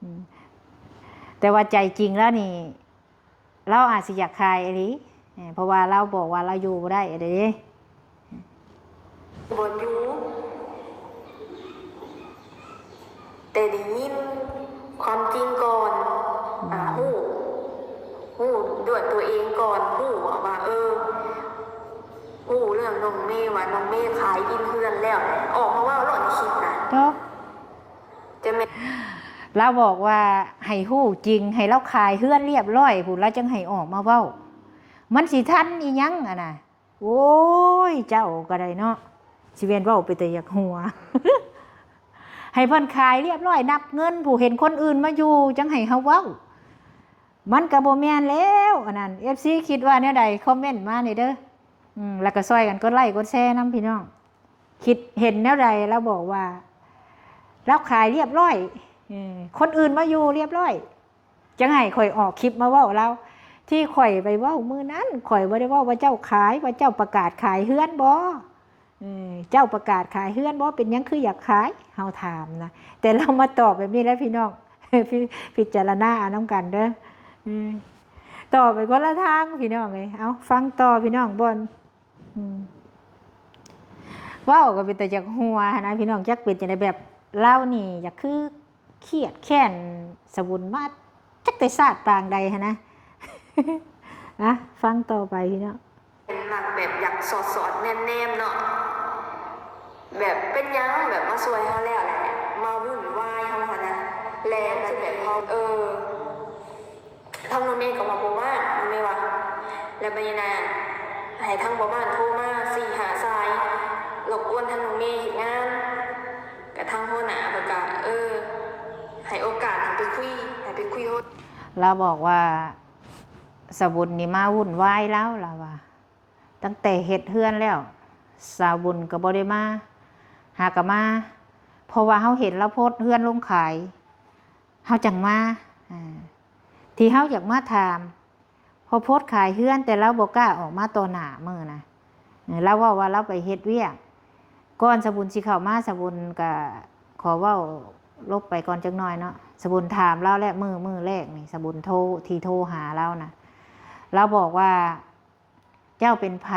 ອືມ ແຕ່ວ່າໃຈຈິງລາວນີ້ ລາວອາດຊິຢາກຂາຍອີ່ຫຼີ ເອີ ເພາະວ່າລາວບອກວ່າລາວຢູ່ບໍ່ໄດ້ເດ້. ບໍ່ຢູ່ ແຕ່ໄດ້ຍິນຄວາມຈິງກ່ອນ ອືມ ອ່າ ຮູ້ ຮູ້ດ້ວຍຕົວເອງກ່ອນ ຮູ້ວ່າ ວ່າ ເອີ ຮູ້ເລື່ອງນ້ອງເມວ່ານ້ອງເມຂາຍດິນເຮືອນແລ້ວ ອອກມາເວົ້າໂລດໃນຄລິບນະ. ໂຕ ຈະແມ່ນ ລາວບອກວ່າໃຫ້ຮູ້ຈິງ ໃຫ້ລາວຂາຍເຮືອນລຽບລ້ອຍພຸ້ນ ລາວຈັ່ງໃຫ້ອອກມາເວົ້າ. ມັນຊິທັນອີ່ຫຍັງຫັ້ນນະ? ໂອ້ຍ ເຈົ້າກໍໄດ້ເນາະ ຊິແມ່ນເວົ້າເປັນຕາຢາກຫົວ. ໃຫ້ເພິ່ນຂາຍລຽບລ້ອຍ ນັບເງິນ ຜູ້ເຫັນຄົນອື່ນມາຢູ່ ຈັ່ງໃຫ້ເຮົາເວົ້າ. ມັນກໍບໍ່ແມ່ນແລ້ວ ອັນນັ້ນ ເອັຟຊີຄິດວ່າແນວໃດ ຄອມເມັນມາແດ່ເດີ. ອືມ ແລ້ວກໍຊ່ອຍກັນກົດໄລ້ກົດແຊນຳພີ່ນ້ອງ ຄິດເຫັນແນວໃດ? ລາວບອກວ່າລາວຂາຍລຽບລ້ອຍ ເອີ ຄົນອື່ນມາຢູ່ລຽບລ້ອຍ ຈັ່ງໃຫ້ຂ້ອຍອອກຄລິບມາເວົ້າລາວ. ທີ່ຂ້ອຍໄປເວົ້າມື້ນັ້ນ ຂ້ອຍບໍ່ໄດ້ເວົ້າວ່າເຈົ້າຂາຍ ວ່າເຈົ້າປະກາດຂາຍເຮືອນບໍ່? ເອີ ເຈົ້າປະກາດຂາຍເຮືອນບໍ່? ເປັນຫຍັງຄືຢາກຂາຍ? ເຮົາຖາມນະ ແຕ່ລາວມາຕອບແບບນີ້ແຫຼະພີ່ນ້ອງ ພິ ພິຈາລະນາເອົານຳກັນເດີ. ອືມ ຕອບໄປຄົນລະທາງພີ່ນ້ອງເອີຍ. ເອົາ ຟັງຕໍ່ພີ່ນ້ອງ ບ່ອນ ອືມ ເວົ້າກໍເປັນຕາຢາກຫົວຫັ້ນນະພີ່ນ້ອງ ຈັກເປັນຈັ່ງໃດ. ແບບລາວນີ້ຢາກຄືຄຽດແຄ້ນສະບຸນມາ ຈັກແຕ່ຊາດປາງໃດຫັ້ນນະ. ອະ ຟັງຕໍ່ໄປພີ່ນ້ອງ. ເປັນມັກແບບຢາກສອດໆແນມໆເນາະ ແບບເປັນຫຍັງແບບມາຊ່ວຍເຮົາແລ້ວແຫຼະ ມາວຸ່ນວາຍເຮົາຫັ້ນນະ ແລະຄືແບບເຮົາ ເອີ ທາງນ້ອງເມກໍວ່າບໍ່ວ່າງ ນ້ອງເມວ່າ ແລ້ວບັດນີ້ນະ ໃຫ້ທາງພໍ່ບ້ານໂທມາສີ່ຫ້າສາຍ ລົບກວນທາງນ້ອງເມເຮັດງານ ກະທາງຫົວໜ້າເພິ່ນກະ ເອີ ໃຫ້ໂອກາດໃຫ້ໄປຄຸຍ ໃຫ້ໄປຄຸຍໂຮດ. ລາວບອກວ່າ ສາວບຸນນີ້ມາວຸ່ນວາຍລາວ ລາວວ່າ ຕັ້ງແຕ່ເຮັດເຮືອນແລ້ວ ສາວບຸນກໍບໍ່ໄດ້ມາ ຫາກໍມາ ເພາະວ່າເຮົາເຫັນລາວໂພສເຮືອນລົງຂາຍ ເຮົາຈັ່ງມາ ອາ ທີ່ເຮົາຢາກມາຖາມ ເພາະໂພສຂາຍເຮືອນ ແຕ່ລາວບໍ່ກ້າອອກມາຕໍ່ໜ້າມື້ນະ ລາວເວົ້າວ່າລາວໄປເຮັດວຽກ. ກ່ອນສາວບຸນຊິເຂົ້າມາ ສາວບຸນກະຂໍເວົ້າຫຼົບໄປກ່ອນຈັກໜ້ອຍເນາະ. ສາວບຸນຖາມລາວແລ້ວ ມື້ ມື້ແລກນີ້ ສາວບຸນໂທ ທີ່ໂທຫາລາວນະ ລາວບອກວ່າ ເຈົ້າເປັນໃຜ?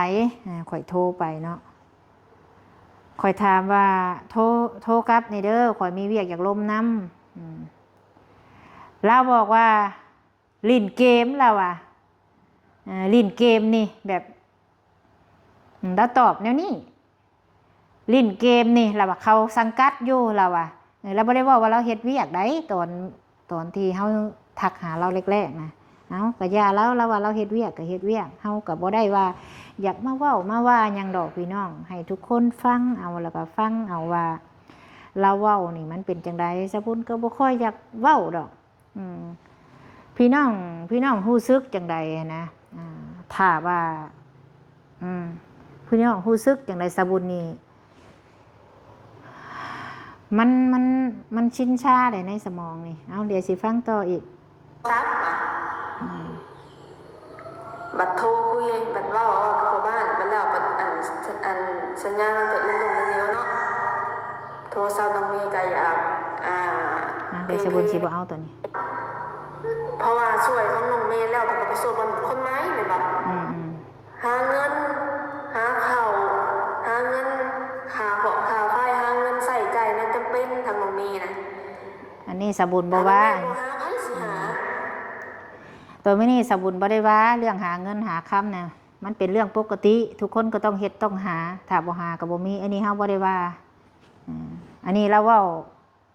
ອາ ຂ້ອຍໂທໄປເນາະ ຂ້ອຍຖາມວ່າ ໂທ ໂທກັບແດ່ເດີ ຂ້ອຍມີວຽກຢາກລົມນຳ. ອືມ ລາວບອກວ່າ ຫຼິ້ນເກມ ລາວວ່າ ເອີ ຫຼິ້ນເກມນີ້ ແບບ ອືມ ລາວຕອບແນວນີ້ ຫຼິ້ນເກມນີ້ ລາວວ່າ ເຂົາສັງກັດຢູ່ ລາວວ່າ ເອີ ລາວບໍ່ໄດ້ເວົ້າວ່າລາວເຮັດວຽກໃດ ຕອນ ຕອນທີ່ເຮົາທັກຫາລາວແລກໆນະ. ເອົ້າ ກະຢ່າລາວ ລາວວ່າລາວເຮັດວຽກກະເຮັດວຽກ ເຮົາກະບໍ່ໄດ້ວ່າຢາກມາເວົ້າມາວ່າຫຍັງດອກພີ່ນ້ອງ ໃຫ້ທຸກຄົນຟັງເອົາ ແລ້ວກະຟັງເອົາວ່າລາວເວົ້ານີ້ມັນເປັນຈັ່ງໃດ. ສາວບຸນກໍບໍ່ຄ່ອຍຢາກເວົ້າດອກ. ອືມ ພີ່ນ້ອງ ພີ່ນ້ອງຮູ້ສຶກຈັ່ງໃດຫັ້ນນະ? ອາ ຖ້າວ່າ ອືມ ພີ່ນ້ອງຮູ້ສຶກຈັ່ງໃດ? ສາວບຸນນີ້ ມັນ ມັນ ມັນຊິນຊາໄດ໋ໃນສະໝອງນີ້. ເອົາ ດຽວຊິຟັງຕໍ່ອີກ. ອືມ ບັດໂທຄຸຍ ບັດເວົ້າກັບພໍ່ບ້ານ ບັດແລ້ວ ບັດອັນ ອັນສັນຍານຳແຕ່ອື່ນລົງເນວເນາະ ໂທລະສັບນ້ອງເມກໍຢາກ ອ່າ ອ່າ ເພງ ສາວບຸນຊິບໍ່ເອົາໂຕນີ້ ເພາະວ່າຊ່ວຍຂອງນ້ອງເມແລ້ວ ເພິ່ນກໍໄປຊ່ວຍຄົນໃໝ່ແມ່ນບໍ່? ອືມໆ ຫາເງິນ ຫາເຂົ້າ ຫາເງິນຄ່າເຄາະຄ່າໄຟ ຫາເງິນໃຊ້ຈ່າຍແນວຈຳເປັນ ທາງນ້ອງເມນະ. ອັນນີ້ສາວບຸນບໍ່ວ່າ ທາງນ້ອງເມບໍ່ຫາ ໃຜຊິຫາ? ໂຕມື້ນີ້ສາວບຸນບໍ່ໄດ້ວ່າເລື່ອງຫາເງິນຫາຄຳນະ ມັນເປັນເລື່ອງປົກກະຕິ ທຸກຄົນກໍຕ້ອງເຮັດຕ້ອງຫາ ຖ້າບໍ່ຫາກໍບໍ່ມີ ອັນນີ້ເຮົາບໍ່ໄດ້ວ່າ. ອືມ ອັນນີ້ລາວເວົ້າ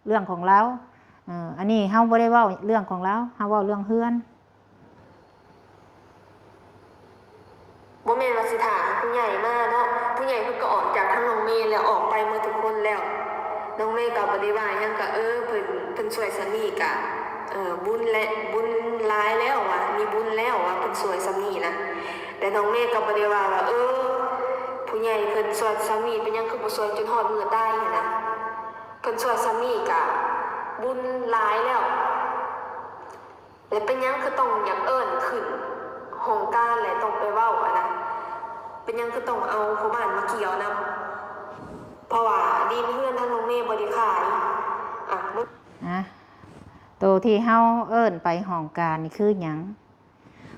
ເລື່ອງຂອງລາວ ເອີ ອັນນີ້ເຮົາບໍ່ໄດ້ເວົ້າເລື່ອງຂອງລາວ ເຮົາເວົ້າເລື່ອງເຮືອນ. ບໍ່ແມ່ນວ່າຊິຖ້າໃຫ້ຜູ້ໃຫຍ່ມາເນາະ ຜູ້ໃຫຍ່ເພິ່ນກໍອອກຈາກທາງນ້ອງເມແລ້ວ ອອກໄປໝົດທຸກຄົນແລ້ວ ນ້ອງເມກໍບໍ່ໄດ້ວ່າຫຍັງ ກໍ ເອີ ເພິ່ນ ເພິ່ນຊ່ວຍສ່ຳນີ້ກະ ເອີ ບຸນແຫຼະ ບຸນຫຼາຍແລ້ວວ່າ ມີບຸນແລ້ວວ່າ ເພິ່ນຊ່ວຍສ່ຳນີ້ນະ. ແຕ່ນ້ອງເມກໍບໍ່ໄດ້ວ່າວ່າ ເອີ ຜູ້ໃຫຍ່ເພິ່ນຊ່ວຍສ່ຳນີ້ ເປັນຫຍັງຄືບໍ່ຊ່ວຍຈົນຮອດມື້ຕາຍຫັ້ນນະ? ເພິ່ນຊ່ວຍສ່ຳນີ້ກະບຸນຫຼາຍແລ້ວ ແລະ ເປັນຫຍັງຄືຕ້ອງຢາກເອີ້ນຂຶ້ນຫ້ອງການ ແລະ ຕ້ອງໄປເວົ້າຫັ້ນນະ? ເປັນຫຍັງຄືຕ້ອງເອົາພໍ່ບ້ານມາກ່ຽວນຳ? ເພາະວ່າດິນເຮືອນທາງນ້ອງເມບໍ່ໄດ້ຂາຍ. ອ່ະ ອ່ະ ໂຕທີ່ເຮົາເອີ້ນໄປຫ້ອງການນີ້ຄືຫຍັງ?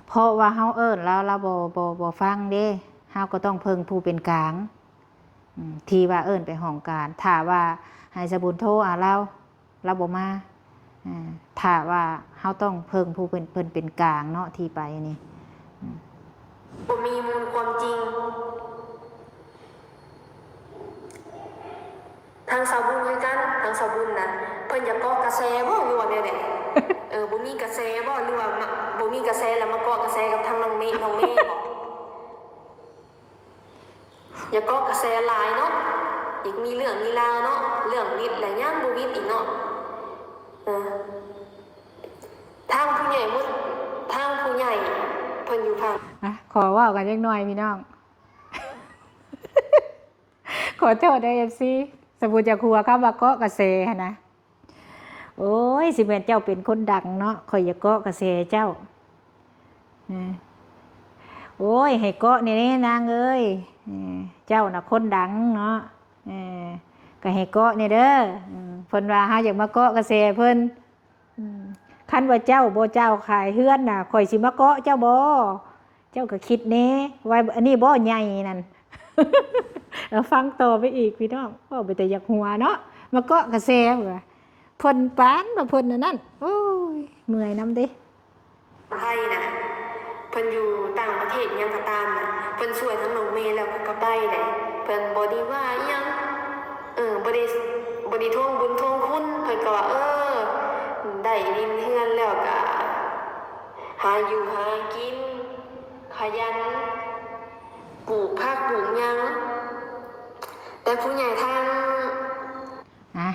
ເພາະວ່າເຮົາເອີ້ນລາວ ລາວບໍ່ ບໍ່ ບໍ່ຟັງເດ້ ເຮົາກໍຕ້ອງເພິ່ງຜູ້ເປັນກາງ ອືມ ທີ່ວ່າເອີ້ນໄປຫ້ອງການ ຖ້າວ່າໃຫ້ສະບຸນໂທຫາລາວ ລາວບໍ່ມາ ອາ ຖ້າວ່າເຮົາຕ້ອງເພິ່ງຜູ້ເປັນ ເພິ່ນເປັນກາງເນາະ ທີ່ໄປນີ້ ອືມ ບໍ່ມີມູນຄວາມຈິງ ທາງສາວບຸນຄືກັນ ທາງສາວບຸນນະ ເພິ່ນຢາກເກາະກະແສບໍ່ ຫຼືວ່າແນວໃດ? ເອີ ບໍ່ມີກະແສບໍ່ ຫຼືວ່າມາ ບໍ່ມີກະແສແລ້ວມາເກາະກະແສກັບທາງນ້ອງເມ ນ້ອງເມບໍ? ຢາກເກາະກະແສຫຼາຍເນາະ ຢາກມີເລື່ອງມີລາວເນາະ ເລື່ອງວິດແລ້ວຍັງບໍ່ວິດອີກເນາະ. ເອີ ທາງຜູ້ໃຫຍ່ໝົດ ທາງຜູ້ໃຫຍ່ເພິ່ນຢູ່ຝັ່ງ ອ່ະ ຂໍເວົ້າກັນຈັກໜ່ອຍພີ່ນ້ອງ. ຂໍໂທດເດີ ເອັຟຊີ ສະບຸນຈະຄົວຄຳວ່າເກາະກະແສຫັ້ນນະ. ໂອ້ຍ ຊິແມ່ນເຈົ້າເປັນຄົນດັງເນາະ ຂ້ອຍຢາກເກາະກະແສເຈົ້າ. ເອີ ໂອ້ຍ ໃຫ້ເກາະແດ່ນາງເອີຍ ເອີ ເຈົ້ານະຄົນດັງເນາະ ເອີ ກໍໃຫ້ເກາະແດ່ເດີ. ເອີ ເພິ່ນວ່າເຮົາຢາກມາເກາະກະແສເພິ່ນ. ອືມ ຄັນວ່າເຈົ້າບໍ່ຈ່າຍຄ່າເຮືອນນະ ຂ້ອຍຊິມາເກາະເຈົ້າບໍ່? ເຈົ້າກໍຄິດແດ່ ວ່າອັນນີ້ບໍ່ໃຫຍ່ນັ້ນ. ເອົາ ຟັງຕໍ່ໄປອີກພີ່ນ້ອງ ເວົ້າເປັນຕາຢາກຫົວເນາະ ມາເກາະກະແສວ່າ ເພິ່ນປານວ່າເພິ່ນອັນນັ້ນ. ໂອ້ຍ ເມື່ອຍນຳເດ້. ໄທນະ ເພິ່ນຢູ່ຕ່າງປະເທດຫຍັງກໍຕາມນະ ເພິ່ນຊ່ວຍທັງນ້ອງເມແລ້ວເພິ່ນກໍໄປເດ້ ເພິ່ນບໍ່ໄດ້ວ່າອີ່ຫຍັງ ເອີ ບໍ່ໄດ້ ບໍ່ໄດ້ທວງບຸນທວງຄຸນ ເພິ່ນກໍວ່າ ເອີ ໄດ້ດິນເຮືອນແລ້ວກໍຫາຢູ່ຫາກິນ ຂະຫຍັນປູກຜັກປູກຫຍັງ. ແຕ່ຜູ້ໃຫຍ່ທາງ ອ່ະ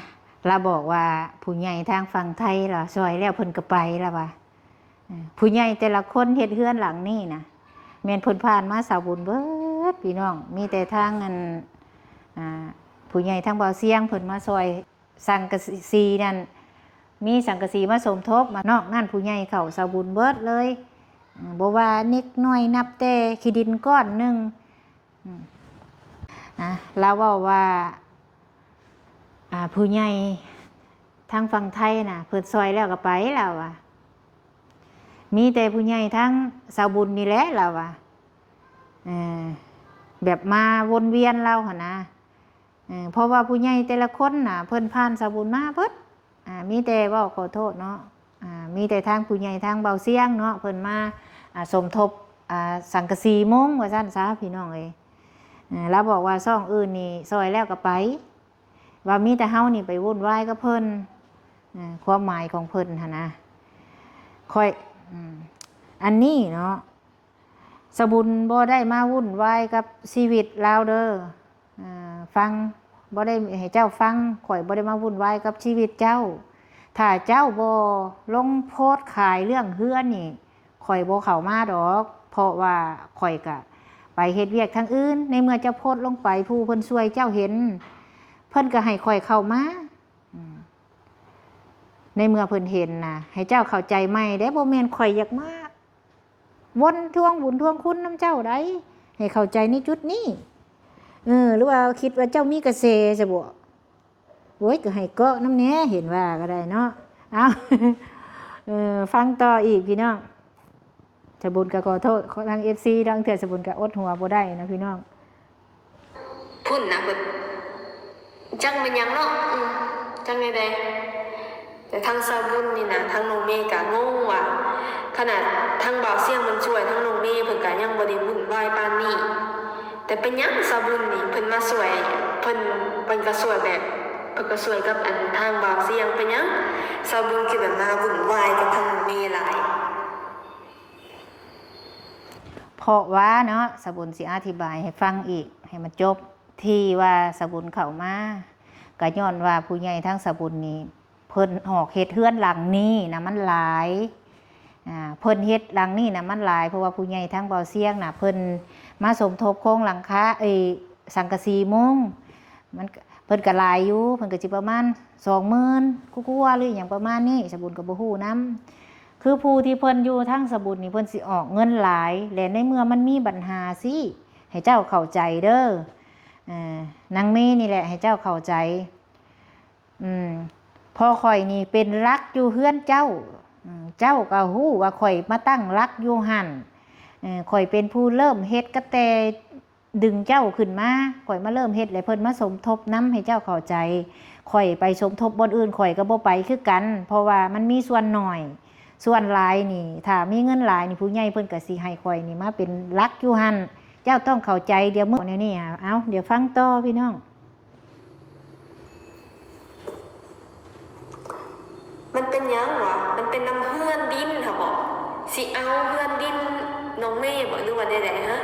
ລາວບອກວ່າຜູ້ໃຫຍ່ທາງຝັ່ງໄທລະຊ່ອຍແລ້ວເພິ່ນກໍໄປລະວ່າ. ເອີ ຜູ້ໃຫຍ່ແຕ່ລະຄົນເຮັດເຮືອນຫຼັງນີ້ນະ ແມ່ນເພິ່ນຜ່ານມາສາວບຸນເບິດພີ່ນ້ອງ ມີແຕ່ທາງອັນ ອ່າ ຜູ້ໃຫຍ່ທາງບ່າວຊຽງເພິ່ນມາຊ່ອຍສັງກະສີນັ້ນ ມີສັງກະສີມາສົມທົບ ນອກນັ້ນຜູ້ໃຫຍ່ເຂົ້າສາວບຸນເບິດເລີຍ. ເອີ ບໍ່ວ່າເນັກນ້ອຍນັບແຕ່ຂີ້ດິນກ້ອນໜຶ່ງ ອືມ ອ່າ ລາວເວົ້າວ່າ ອ່າ ຜູ້ໃຫຍ່ທາງຝັ່ງໄທນະ ເພິ່ນຊ່ອຍແລ້ວກໍໄປ ລາວວ່າ ມີແຕ່ຜູ້ໃຫຍ່ທາງສາວບຸນນີ້ແຫຼະ ລາວວ່າ ເອີ ແບບມາວົນວຽນລາວຫັ້ນນະ. ເອີ ເພາະວ່າຜູ້ໃຫຍ່ແຕ່ລະຄົນນະ ເພິ່ນຜ່ານສາວບຸນມາເບິດ. ອ່າ ມີແຕ່ເວົ້າຂໍໂທດເນາະ ອ່າ ມີແຕ່ທາງຜູ້ໃຫຍ່ທາງເບົາຊຽງເນາະ ເພິ່ນມາ ອ່າ ສົມທົບ ອ່າ ສັງກະສີມຸງວ່າຊັ້ນຊະ ພີ່ນ້ອງເອີຍ. ເອີ ລາວບອກວ່າຊ່ອງອື່ນນີ້ຊ່ອຍແລ້ວກໍໄປ ວ່າມີແຕ່ເຮົານີ້ໄປວຸ່ນວາຍກັບເພິ່ນ. ເອີ ຄວາມໝາຍຂອງເພິ່ນຫັ້ນນະ ຂ້ອຍ ອືມ ອັນນີ້ເນາະ ສະບຸນບໍ່ໄດ້ມາວຸ່ນວາຍກັບຊີວິດລາວເດີ. ເອີ ຟັງ ບໍ່ໄດ້ໃຫ້ເຈົ້າຟັງ ຂ້ອຍບໍ່ໄດ້ມາວຸ່ນວາຍກັບຊີວິດເຈົ້າ. ຖ້າເຈົ້າບໍ່ລົງໂພສຂາຍເລື່ອງເຮືອນນີ້ ຂ້ອຍບໍ່ເຂົ້າມາດອກ ເພາະວ່າຂ້ອຍກະໄປເຮັດວຽກທາງອື່ນ. ໃນເມື່ອເຈົ້າໂພສລົງໄປ ຜູ້ເພິ່ນຊ່ວຍເຈົ້າເຫັນ ເພິ່ນກະໃຫ້ຂ້ອຍເຂົ້າມາ. ອືມ ໃນເມື່ອເພິ່ນເຫັນນະ ໃຫ້ເຈົ້າເຂົ້າໃຈໃໝ່ເດ້ ບໍ່ແມ່ນຂ້ອຍຢາກມາ ວົນທວງບຸນທວງຄຸນນຳເຈົ້າໃດ໋ ໃຫ້ເຂົ້າໃຈໃນຈຸດນີ້. ເອີ ຫຼືວ່າຄິດວ່າເຈົ້າມີກະແສຊະບໍ? ໂອ້ຍ ກໍໃຫ້ເກາະນຳແດ່ ເຫັນວ່າກໍໄດ້ເນາະ. ເອົາ ເອີ ຟັງຕໍ່ອີກພີ່ນ້ອງ. ສະບຸນກໍຂໍໂທດທາງເອັຟຊີ ລາງເທື່ອສະບຸນກໍອົດຫົວບໍ່ໄດ້ນະພີ່ນ້ອງ. ພຸ້ນນະ ເພິ່ນ ຈັກແມ່ນຫຍັງເນາະ ອືມ ຈັກແນວໃດ. ແຕ່ທາງສາວບຸນນີ້ນະ ທາງນ້ອງເມກໍງົງວ່າ ຂະໜາດທາງບ່າວຊຽງເພິ່ນຊ່ວຍ ທາງນ້ອງເມເພິ່ນກໍຍັງບໍ່ໄດ້ວຸ່ນວາຍປານນີ້ ແຕ່ເປັນຫຍັງສາວບຸນນີ້ເພິ່ນມາຊ່ວຍ ເພິ່ນ ເພິ່ນກໍຊ່ວຍແບບ ເພິ່ນກໍຊ່ວຍກັບອັນທາງບ່າວຊຽງ ເປັນຫຍັງສາວບຸນຄືແບບມາວຸ່ນວາຍກັບທາງນ້ອງເມຫຼາຍ? ເພາະວ່າເນາະ ສາວບຸນຊິອະທິບາຍໃຫ້ຟັງອີກໃຫ້ມັນຈົບ ທີ່ວ່າສາວບຸນເຂົ້າມາ ກະຍ້ອນວ່າຜູ້ໃຫຍ່ທາງສາວບຸນນີ້ ເພິ່ນອອກເຮັດເຮືອນຫຼັງນີ້ນະມັນຫຼາຍ ອ່າ ເພິ່ນເຮັດຫຼັງນີ້ນະມັນຫຼາຍ ເພາະວ່າຜູ້ໃຫຍ່ທາງເບົາຊຽງນະ ເພິ່ນມາສົມທົບໂຄງຫຼັງຄາ ເອີຍ ສັງກະສີມຸງ ມັນ ເພິ່ນກະຫຼາຍຢູ່ ເພິ່ນກະຊິປະມານສອງໝື່ນກວ່າໆ ຫຼືຫຍັງປະມານນີ້ ສາວບຸນກະບໍ່ຮູ້ນຳ. ຄືຜູ້ທີ່ເພິ່ນຢູ່ທາງສາວບຸນນີ້ ເພິ່ນຊິອອກເງິນຫຼາຍ ແລະ ໃນເມື່ອມັນມີບັນຫາຊີ້ ໃຫ້ເຈົ້າເຂົ້າໃຈເດີ ເອີ ນາງເມນີ້ແຫຼະ ໃຫ້ເຈົ້າເຂົ້າໃຈ. ອືມ ເພາະຂ້ອຍນີ້ເປັນຫຼັກຢູ່ເຮືອນເຈົ້າ ອືມ ເຈົ້າກໍຮູ້ວ່າຂ້ອຍມາຕັ້ງຫຼັກຢູ່ຫັ້ນ ເອີ ຂ້ອຍເປັນຜູ້ເລີ່ມເຮັດ ກໍແຕ່ດຶງເຈົ້າຂຶ້ນມາ ຂ້ອຍມາເລີ່ມເຮັດ ແລະ ເພິ່ນມາສົມທົບນຳ ໃຫ້ເຈົ້າເຂົ້າໃຈ. ຂ້ອຍໄປສົມທົບບ່ອນອື່ນ ຂ້ອຍກໍບໍ່ໄປຄືກັນ ເພາະວ່າມັນມີສ່ວນໜ້ອຍ ສ່ວນຫຼາຍນີ້ ຖ້າມີເງິນຫຼາຍນີ້ ຜູ້ໃຫຍ່ເພິ່ນກໍຊິໃຫ້ຂ້ອຍນີ້ມາເປັນຫຼັກຢູ່ຫັ້ນ ເຈົ້າຕ້ອງເຂົ້າໃຈ. ດຽວມື້ແນວນີ້ ເອົາ ດຽວຟັງຕໍ່ພີ່ນ້ອງ. ມັນເປັນຫຍັງຫວາ? ມັນເປັນນຳເຮືອນດິນຫັ້ນບໍ? ຊິເອົາເຮືອນດິນນ້ອງເມບໍ ຫຼືວ່າແນວໃດຫະ?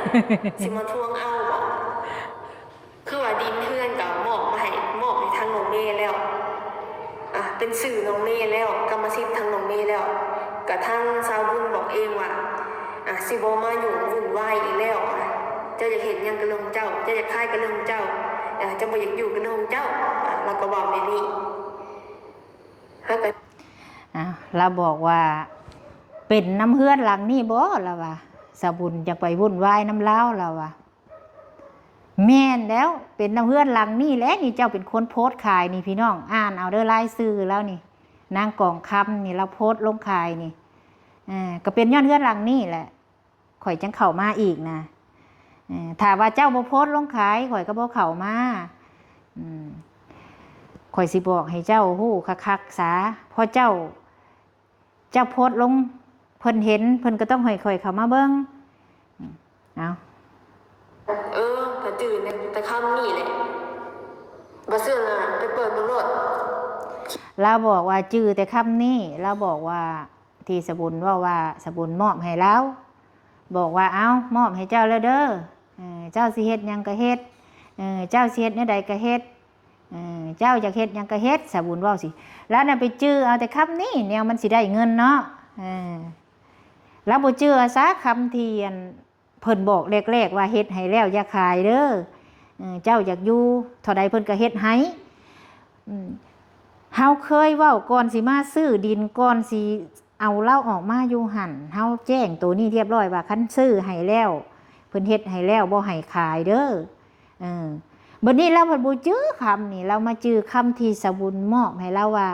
ຊິມາທວງເອົາບໍ? ຄືວ່າດິນເຮືອນກໍມອບມາໃຫ້ ມອບໃຫ້ທາງນ້ອງເມແລ້ວ ອາ ເປັນຊື່ນ້ອງເມແລ້ວ ກຳມະສິດທາງນ້ອງເມແລ້ວ ກະທາງສາວບຸນບອກເອງວ່າ ອາ ຊິບໍ່ມາຫຍຸ້ງວຸ່ນວາຍອີກແລ້ວ ອາ ເຈົ້າຢາກເຮັດຫຍັງກໍເລື່ອງຂອງເຈົ້າ ເຈົ້າຢາກຂາຍກໍເລື່ອງຂອງເຈົ້າ ອາ ເຈົ້າບໍ່ຢາກຢູ່ກໍເລື່ອງຂອງເຈົ້າ ອາ ລາວກໍເວົ້າແນວນີ້ ເຮົາກໍ ອ້າວ ລາວບອກວ່າ ເປັນນຳເຮືອນຫຼັງນີ້ບໍ? ລາວວ່າ ສາວບຸນຢາກໄປວຸ່ນວາຍນຳລາວ ລາວວ່າ ແມ່ນແລ້ວ ເປັນນຳເຮືອນຫຼັງນີ້ແຫຼະ ນີ້ເຈົ້າເປັນຄົນໂພສຂາຍນີ້ພີ່ນ້ອງ ອ່ານເອົາເດີລາຍຊື່ລາວນີ້ ນາງກອງຄຳນີ້ ລາວໂພສລົງຂາຍນີ້ ເອີ ກໍເປັນຍ້ອນເຮືອນຫຼັງນີ້ແຫຼະ ຂ້ອຍຈັ່ງເຂົ້າມາອີກນະ ເອີ ຖ້າວ່າເຈົ້າບໍ່ໂພສລົງຂາຍ ຂ້ອຍກໍບໍ່ເຂົ້າມາ ອືມ ຂ້ອຍຊິບອກໃຫ້ເຈົ້າຮູ້ຄັກໆສາ ເພາະເຈົ້າ ເຈົ້າໂພສລົງ ເພິ່ນເຫັນ ເພິ່ນກໍຕ້ອງໃຫ້ຂ້ອຍເຂົ້າມາເບິ່ງ ເອົາ ເອີ ກະຈື່ແຕ່ຄຳນີ້ແຫຼະ ບໍ່ເຊື່ອລະໄປເປີດເບິ່ງໂລດ ລາວບອກວ່າຈື່ແຕ່ຄຳນີ້ ລາວບອກວ່າ ທີ່ສະບຸນເວົ້າວ່າ ສະບຸນມອບໃຫ້ລາວ ບອກວ່າ ເອົາ ມອບໃຫ້ເຈົ້າແລ້ວເດີ ເອີ ເຈົ້າຊິເຮັດຫຍັງກໍເຮັດ ເອີ ເຈົ້າຊິເຮັດແນວໃດກໍເຮັດ ເອີ ເຈົ້າຢາກເຮັດຫຍັງກໍເຮັດ ສາວບຸນເວົ້າຊີ້ ລາວນະໄປຈື່ເອົາແຕ່ຄຳນີ້ ແນວມັນຊິໄດ້ເງິນເນາະ ເອີ ລາວບໍ່ຈື່ເອົາສາຄຳທີ່ ອັນ ເພິ່ນບອກແລກໆວ່າ ເຮັດໃຫ້ແລ້ວຢ່າຂາຍເດີ ເອີ ເຈົ້າຢາກຢູ່ເທົ່າໃດເພິ່ນກໍເຮັດໃຫ້ ອືມ ເຮົາເຄີຍເວົ້າກ່ອນຊິມາຊື້ດິນ ກ່ອນຊິເອົາລາວອອກມາຢູ່ຫັ້ນ ເຮົາແຈ້ງໂຕນີ້ຮຽບຮ້ອຍວ່າ ຄັນຊື້ໃຫ້ແລ້ວ ເພິ່ນເຮັດໃຫ້ແລ້ວ ບໍ່ໃຫ້ຂາຍເດີ ເອີ ບັດນີ້ລາວພັດບໍ່ຈື່ຄຳນີ້ ລາວມາຈື່ຄຳທີ່ສາວບຸນມອບໃຫ້ລາວວ່າ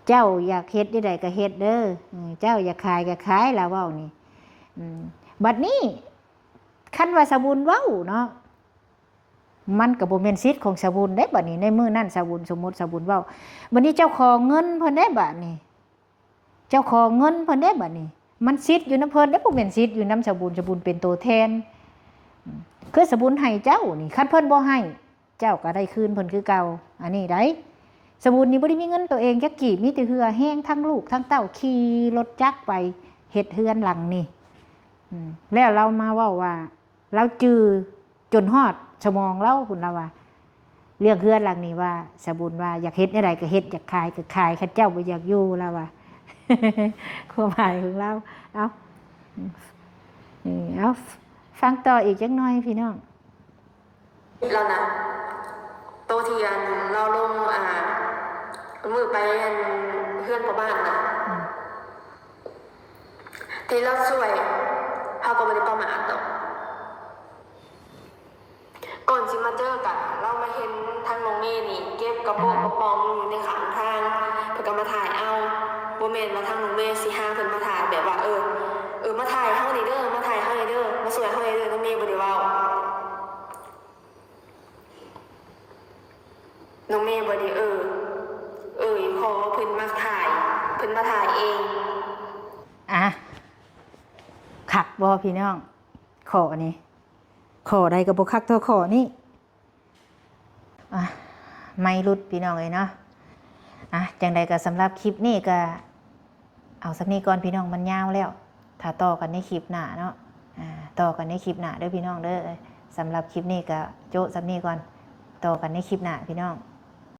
ເຈົ້າຢາກເຮັດແນວໃດກໍເຮັດເດີ ເອີ ເຈົ້າຢາກຂາຍກໍຂາຍ ລາວເວົ້ານີ້ ອືມ ບັດນີ້ ຄັນວ່າສາວບຸນເວົ້າເນາະ ມັນກໍບໍ່ແມ່ນສິດຂອງສາວບຸນເດ້ ບັດນີ້ ໃນມື້ນັ້ນສາວບຸນ ສົມມຸດສາວບຸນເວົ້າ ບັດນີ້ເຈົ້າຂໍເງິນເພິ່ນເດ້ ບັດນີ້ ເຈົ້າຂໍເງິນເພິ່ນເດ້ ບັດນີ້ ມັນສິດຢູ່ນຳເພິ່ນເດ້ ບໍ່ແມ່ນສິດຢູ່ນຳສາວບຸນ ສາວບຸນເປັນໂຕແທນ ອືມ ຄືສາວບຸນໃຫ້ເຈົ້ານີ້ ຄັນເພິ່ນບໍ່ໃຫ້ ເຈົ້າກໍໄດ້ຄືນເພິ່ນຄືເກົ່າ ອັນນີ້ໃດ໋ ສາວບຸນນີ້ບໍ່ໄດ້ມີເງິນໂຕເອງຈັກກີບ ມີແຕ່ເຫື່ອແຮງ ທັງລູກທັງເຕົ້າ ຂີ່ລົດຈັກໄປເຮັດເຮືອນຫຼັງນີ້ ອືມ ແລ້ວລາວມາເວົ້າວ່າ ລາວຈື່ຈົນຮອດສະໝອງລາວພຸ້ນ ລາວວ່າ ເລື່ອງເຮືອນຫຼັງນີ້ວ່າ ສາວບຸນວ່າ ຢາກເຮັດແນວໃດກໍເຮັດ ຢາກຂາຍກໍຂາຍ ຄັນເຈົ້າບໍ່ຢາກຢູ່ ລາວວ່າ ຄວາມໝາຍຂອງລາວ ເອົາ ເອົາ ຟັງຕໍ່ອີກຈັກໜ່ອຍພີ່ນ້ອງ. ລາວນະ ໂຕທີ່ອັນລາວລົງ ອ່າ ມື້ໄປອັນເຮືອນພໍ່ບ້ານນະ ອືມ ທີ່ລາວຊ່ວຍ ເຮົາກໍບໍ່ໄດ້ປະໝາດດອກ ກ່ອນຊິມາເຈີກັນ ລາວມາເຫັນທາງນ້ອງເມນີ້ ເກັບກະໂປງ ອ່າ ກະປ໋ອງຢູ່ໃນຂ້າງທາງ ເພິ່ນກໍມາຖ່າຍເອົາ ບໍ່ແມ່ນວ່າທາງນ້ອງເມຊິຫາເພິ່ນມາຖ່າຍ ແບບວ່າ ເອີ ເອີ ມາຖ່າຍເຮົາແດ່ເດີ ມາຖ່າຍເຮົາແດ່ເດີ ມາຊ່ວຍເຮົາແດ່ເດີ ນ້ອງເມບໍ່ໄດ້ເວົ້າ. ນ້ອງເມບໍ່ໄດ້ເອີ່ ເອີ່ຍຂໍເພິ່ນມາຖ່າຍ ເພິ່ນມາຖ່າຍເອງ. ອ່ະ ຄັກບໍ່ພີ່ນ້ອງ? ຂໍ້ນີ້ ຂໍ້ໃດກໍບໍ່ຄັກເທົ່າຂໍ້ນີ້. ອ່ະ ໄມຫຼຸດພີ່ນ້ອງເອີຍເນາະ. ອ່ະ ຈັ່ງໃດກໍສຳລັບຄລິບນີ້ກໍ ເອົາສ່ຳນີ້ກ່ອນພີ່ນ້ອງ ມັນຍາວແລ້ວ. ຖ້າຕໍ່ກັນໃນຄລິບໜ້າເນາະ ອ່າ ຕໍ່ກັນໃນຄລິບໜ້າເດີພີ່ນ້ອງເດີ. ສຳລັບຄລິບນີ້ກໍໂຈະສ່ຳນີ້ກ່ອນ ຕໍ່ກັນໃນຄລິບໜ້າພີ່ນ້ອງ.